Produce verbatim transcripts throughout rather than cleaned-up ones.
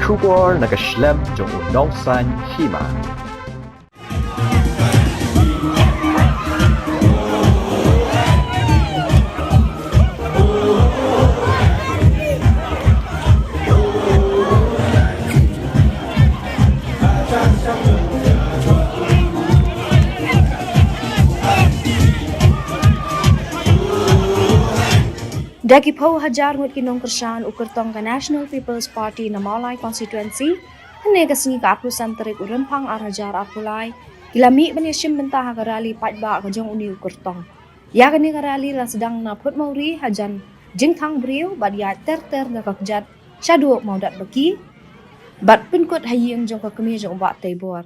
Khubor na ka shlem jong u nongsan hima. Da ki phew hajar ngut ki nongkyrshan u kyrtong ka National People's Party na Mawlai Constituency, hynne ka sngi ka arphew san tarik u Rymphang ar hajar arphew lai, ki la mih ban ïashim bynta ha ka rally paidbah ka jong une u kyrtong. Ïa kane ka rally la sdang na Phutmawri hajan Jingthang Briew bad ïaid ter ter da ka kjat shaduh Mawdatbaki bad pynkut ha ïing jong ka kmie jong u Bah Teibor.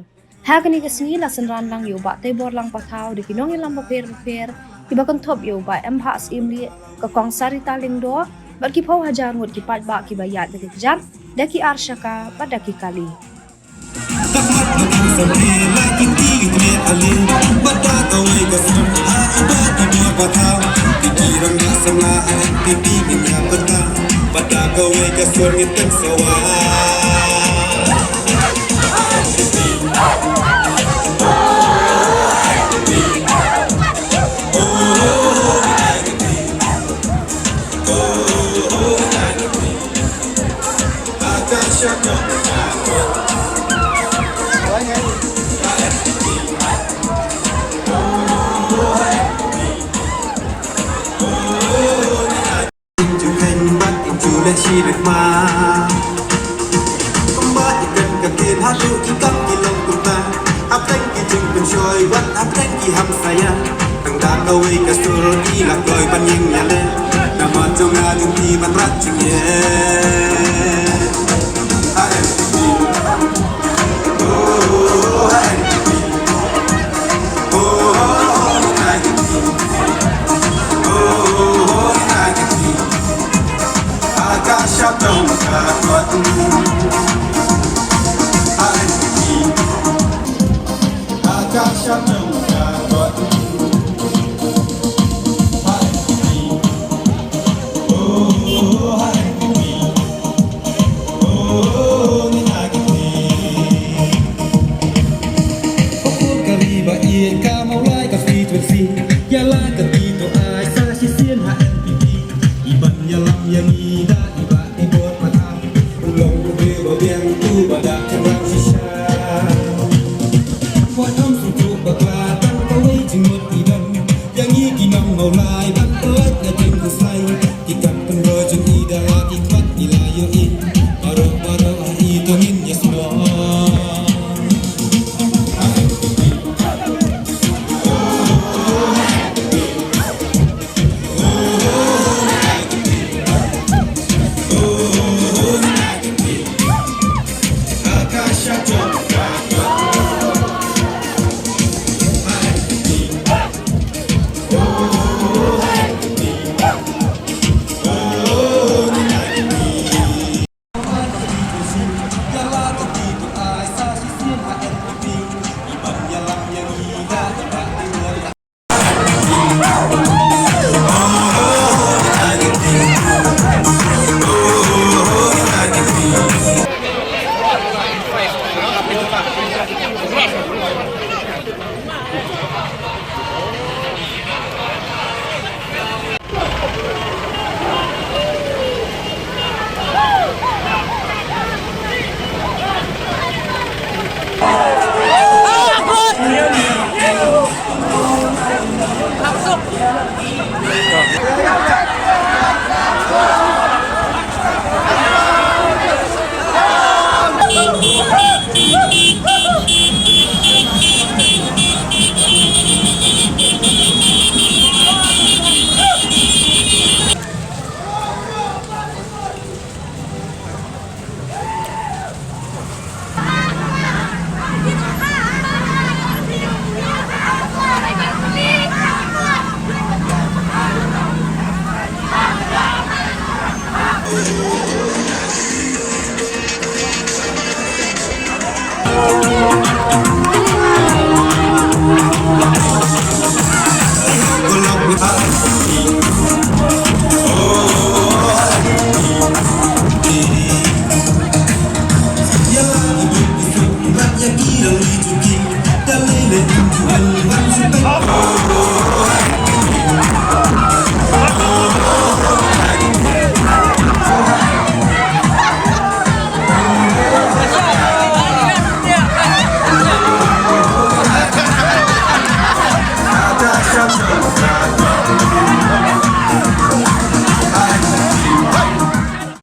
Ha kane ka sngi la synran lang ïa u Bah Teibor Langpathaw da ki nongïalam bapher bapher kiba kynthup ïa u Bah Embah Syiemlieh, ka Kong Sarita Lyngdoh bad ki phew hajar ngut ki paidbah kiba ïaid da ka kjat da ki ar shaka bad da ki kali.